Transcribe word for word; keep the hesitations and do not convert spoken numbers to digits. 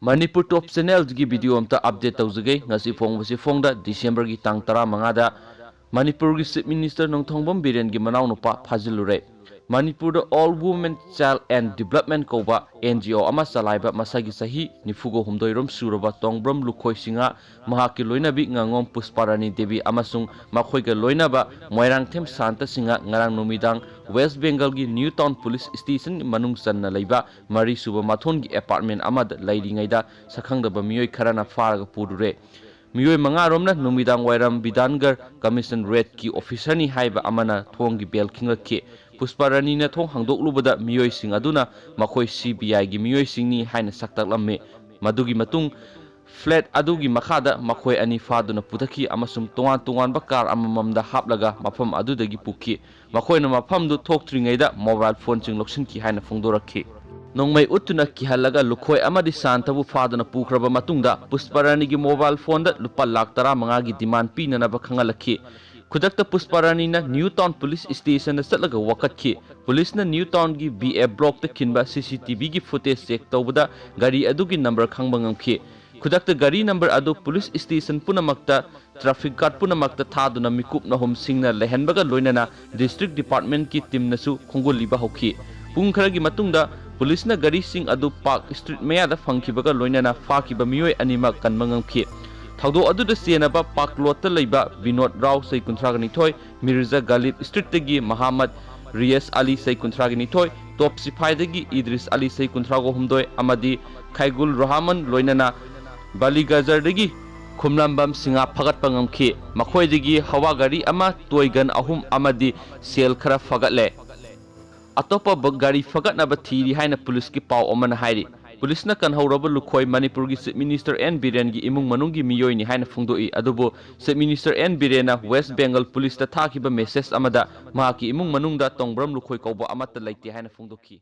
ꯃꯅꯤꯄꯨꯔ ꯇꯣꯞ ꯆꯦꯅꯦꯜꯒꯤ video ꯑꯝꯇ update ꯇꯧꯖꯒꯦ꯫ ꯉꯁꯤ ꯐꯣꯡꯕꯁꯤ ꯐꯣꯡꯗ ꯗꯤꯁꯦꯝꯕꯔꯒꯤ ꯇꯥꯡ ꯇꯔꯥꯃꯉꯥꯗ ꯃꯅꯤꯄꯨꯔꯒꯤ ꯆꯤꯐ ꯃꯤꯅꯤꯁꯇꯔ ꯅꯣꯡꯊꯣꯝꯕꯝ ꯕꯤꯔꯦꯟꯒꯤ ꯃꯅꯥꯎꯅꯨꯄꯥ ꯐꯥꯖꯤꯜꯂꯨꯔꯦ꯫ ꯃꯅꯤꯄꯨꯔꯗ All Women Child and Development ꯀꯧꯕ ꯑꯦꯟ ꯖꯤ ꯑꯣ ꯑꯃ ꯆꯂꯥꯏꯕ ꯃꯁꯥꯒꯤ ꯆꯍꯤ ꯅꯤꯐꯨꯒ ꯍꯨꯝꯗꯣꯏꯔꯣꯝ ꯁꯨꯔꯕ ꯇꯣꯡꯕ꯭ꯔꯝ ꯂꯨꯈꯣꯏ ꯁꯤꯡꯍ, ꯃꯍꯥꯛꯀꯤ ꯂꯣꯏꯅꯕꯤ ꯉꯥꯉꯣꯝ ꯄꯨꯁꯄꯥꯔꯥꯅꯤ ꯗꯦꯕꯤ ꯑꯃꯁꯨꯡ ꯃꯈꯣꯏꯒ ꯂꯣꯏꯅꯕ ꯃꯣꯏꯔꯥꯡꯊꯦꯝ ꯁꯥꯟꯇ ꯁꯤꯡꯍ ꯉꯔꯥꯡ ꯅꯨꯃꯤꯗꯥꯡ ꯋꯦꯁ ꯕꯦꯡꯒꯜꯒꯤ ꯅ꯭ꯌꯨ ꯇꯥꯎꯟ ꯄꯨꯂꯤꯁ ꯁ꯭ꯇꯦꯁꯟ ꯃꯅꯨꯡ ꯆꯟꯅ ꯂꯩꯕ ꯃꯔꯤꯁꯨꯕ ꯃꯊꯣꯟꯒꯤ ꯑꯦꯄꯥꯔꯠꯃꯦꯟ ꯑꯃꯗ ꯂꯩꯔꯤꯉꯩꯗ ꯁꯛꯈꯪꯗꯕ ꯃꯤꯑꯣꯏ ꯈꯔꯅ ꯐꯥꯔꯒ ꯄꯨꯔꯨꯔꯦ꯫ ꯃꯤꯑꯣꯏ ꯃꯉꯥꯔꯣꯝꯅ ꯅꯨꯃꯤꯗꯥꯡ ꯋꯥꯏꯔꯝ ꯕꯤꯙꯥꯟꯒꯔ ꯀꯃꯤꯁꯅꯔꯦꯠꯀꯤ ꯑꯣꯐꯤꯁꯔꯅꯤ ꯍꯥꯏꯕ ꯑꯃꯅ ꯊꯣꯡꯒꯤ ꯕꯦꯜ ꯈꯤꯡꯂꯛꯈꯤ꯫ ꯄꯨꯁꯄꯥꯔꯥꯅꯤꯅ ꯊꯣꯡ ꯍꯥꯡꯗꯣꯛꯂꯨꯕꯗ ꯃꯤꯑꯣꯏꯁꯤꯡ ꯑꯗꯨꯅ ꯃꯈꯣꯏ ꯁꯤ ꯕꯤ ꯑꯥꯏꯒꯤ ꯃꯤꯑꯣꯏꯁꯤꯡꯅꯤ ꯍꯥꯏꯅ ꯁꯛꯇꯥꯛꯂꯝꯃꯤ꯫ ꯃꯗꯨꯒꯤ ꯃꯇꯨꯡ ꯐ꯭ꯂꯦꯠ ꯑꯗꯨꯒꯤ ꯃꯈꯥꯗ ꯃꯈꯣꯏ ꯑꯅꯤ ꯐꯥꯗꯨꯅ ꯄꯨꯊꯈꯤ ꯑꯃꯁꯨꯡ ꯇꯣꯉꯥꯟ ꯇꯣꯉꯥꯟꯕ ꯀꯥꯔ ꯑꯃꯃꯝꯗ ꯍꯥꯞꯂꯒ ꯃꯐꯝ ꯑꯗꯨꯗꯒꯤ ꯄꯨꯈꯤ꯫ ꯃꯈꯣꯏꯅ ꯃꯐꯝꯗꯨ ꯊꯣꯛꯇ꯭ꯔꯤꯉꯩꯗ ꯃꯣꯕꯥꯏꯜ ꯐꯣꯟꯁꯤꯡ ꯂꯧꯁꯤꯟꯈꯤ ꯍꯥꯏꯅ ꯐꯣꯡꯗꯣꯔꯛꯈꯤ꯫ ꯅꯣꯡꯃꯩ ꯎꯠꯇꯨꯅ ꯀꯤꯍꯜꯂꯒ ꯂꯨꯈꯣꯏ ꯑꯃꯗꯤ ꯁꯥꯟꯇꯕꯨ ꯐꯥꯗꯨꯅ ꯄꯨꯈ꯭ꯔꯕ ꯃꯇꯨꯡꯗ ꯄꯨꯁꯄꯥꯔꯥꯅꯤꯒꯤ ꯃꯣꯕꯥꯏꯜ ꯐꯣꯟꯗ ꯂꯨꯄꯥ ꯂꯥꯈ ꯇꯔꯥꯃꯉꯥꯒꯤ ꯗꯤꯃꯥꯟ ꯄꯤꯅꯅꯕ ꯈꯪꯍꯜꯂꯛꯈꯤ꯫ ꯈꯨꯗꯛꯇ ꯄꯨꯁꯄꯥꯔꯥꯅꯤꯅ ꯅ꯭ꯌꯨ ꯇꯥꯎꯟ ꯄꯨꯂꯤꯁ ꯁ꯭ꯇꯦꯁꯟꯗ ꯆꯠꯂꯒ ꯋꯥꯀꯠꯈꯤ꯫ ꯄꯨꯂꯤꯁꯅ ꯅ꯭ꯌꯨ ꯇꯥꯎꯟꯒꯤ ꯕꯤ ꯑꯦ ꯕ꯭ꯂꯣꯛꯇ ꯈꯤꯟꯕ ꯁꯤ ꯁꯤ ꯇꯤ ꯚꯤꯒꯤ ꯐꯨꯇꯦꯖ ꯆꯦꯛ ꯇꯧꯕꯗ ꯒꯥꯔꯤ ꯑꯗꯨꯒꯤ ꯅꯝꯕꯔ ꯈꯪꯕ ꯉꯝꯈꯤ꯫ ꯈꯨꯗꯛꯇ ꯒꯥꯔꯤ ꯅꯝꯕꯔ ꯑꯗꯨ ꯄꯨꯂꯤꯁ ꯁ꯭ꯇꯦꯁꯟ ꯄꯨꯝꯅꯃꯛꯇ, ꯇ꯭ꯔꯥꯐꯤꯛ ꯒꯥꯔꯗ ꯄꯨꯝꯅꯃꯛꯇ ꯊꯥꯗꯨꯅ ꯃꯤꯀꯨꯞ ꯅꯍꯨꯝꯁꯤꯡꯅ ꯂꯩꯍꯟꯕꯒ ꯂꯣꯏꯅꯅ ꯗꯤꯁꯇ꯭ꯔꯤꯛ ꯗꯤꯄꯥꯔꯠꯃꯦꯟꯠꯀꯤ ꯇꯤꯝꯅꯁꯨ ꯈꯣꯡꯒꯨꯜꯂꯤꯕ ꯍꯧꯈꯤ꯫ ꯄꯨꯡ ꯈꯔꯒꯤ ꯃꯇꯨꯡꯗ ꯄꯨꯂꯤꯁꯅ ꯒꯥꯔꯤꯁꯤꯡ ꯑꯗꯨ ꯄꯥꯔꯛ ꯁ꯭ꯇ꯭ꯔꯤꯠ ꯃꯌꯥꯗ ꯐꯪꯈꯤꯕꯒ ꯂꯣꯏꯅꯅ ꯐꯥꯈꯤꯕ ꯃꯤꯑꯣꯏ ꯑꯅꯤꯃꯛ ꯀꯟꯕ ꯉꯝꯈꯤ꯫ ꯊꯧꯗꯣꯛ ꯑꯗꯨꯗ ꯆꯦꯟꯅꯕ ꯄꯥꯔꯛ ꯂꯣꯠꯇ ꯂꯩꯕ ꯕꯤꯅꯣꯗ ꯔꯥꯎ, ꯆꯍꯤ ꯀꯨꯟꯊ꯭ꯔꯥꯒ ꯅꯤꯊꯣꯏ, ꯃꯤꯔꯖꯥ ꯒꯥꯂꯤꯕ ꯁ꯭ꯇ꯭ꯔꯤꯠꯇꯒꯤ ꯃꯍꯥꯃꯗ ꯔꯤꯌꯥꯖ ꯑꯂꯤ, ꯆꯍꯤ ꯀꯨꯟꯊ꯭ꯔꯥꯒ ꯅꯤꯊꯣꯏ, ꯇꯣꯞ ꯁꯤꯐꯥꯏꯗꯒꯤ ꯏꯗ꯭ꯔꯤꯁ ꯑꯂꯤ, ꯆꯍꯤ ꯀꯨꯟꯊ꯭ꯔꯥꯒ ꯍꯨꯝꯗꯣꯏ, ꯑꯃꯗꯤ ꯈꯥꯏꯒꯨꯜ ꯔꯣꯍꯃꯟ ꯂꯣꯏꯅꯅ ꯕꯥꯂꯤꯒꯖꯔꯗꯒꯤ ꯈꯨꯝꯂꯝꯕꯝ ꯁꯤꯡꯍ ꯐꯒꯠꯄ ꯉꯝꯈꯤ꯫ ꯃꯈꯣꯏꯗꯒꯤ ꯍꯋꯥ ꯒꯥꯔꯤ ꯑꯃ, ꯇꯣꯏ ꯒꯟ ꯑꯍꯨꯝ ꯑꯃꯗꯤ ꯁꯦꯜ ꯈꯔ ꯐꯒꯠꯂꯦ꯫ ꯑꯇꯣꯞꯄ ꯕ-, ꯒꯥꯔꯤ ꯐꯒꯠꯅꯕ ꯊꯤꯔꯤ ꯍꯥꯏꯅ ꯄꯨꯂꯤꯁꯀꯤ ꯄꯥꯎ ꯑꯃꯅ ꯍꯥꯏꯔꯤ꯫ ꯄꯨꯂꯤꯁꯅ ꯀꯟꯍꯧꯔꯕ ꯂꯨꯈꯣꯏ ꯃꯅꯤꯄꯨꯔꯒꯤ ꯆꯤꯐ ꯃꯤꯅꯤꯁꯇꯔ ꯑꯦꯟ ꯕꯤꯔꯦꯟꯒꯤ ꯏꯃꯨꯡ ꯃꯅꯨꯡꯒꯤ ꯃꯤꯑꯣꯏꯅꯤ ꯍꯥꯏꯅ ꯐꯣꯡꯗꯣꯛꯏ꯫ ꯑꯗꯨꯕꯨ ꯆꯤꯐ ꯃꯤꯅꯤꯁꯇꯔ ꯑꯦꯟ ꯕꯤꯔꯦꯟꯅ ꯋꯦꯁ ꯕꯦꯡꯒꯜ ꯄꯨꯂꯤꯁꯇ ꯊꯥꯈꯤꯕ ꯃꯦꯁꯦꯖ ꯑꯃꯗ ꯃꯍꯥꯛꯀꯤ ꯏꯃꯨꯡ ꯃꯅꯨꯡꯗ ꯇꯣꯡꯕ꯭ꯔꯝ ꯂꯨꯈꯣꯏ ꯀꯧꯕ ꯑꯃꯠꯇ ꯂꯩꯇꯦ ꯍꯥꯏꯅ ꯐꯣꯡꯗꯣꯛꯈꯤ꯫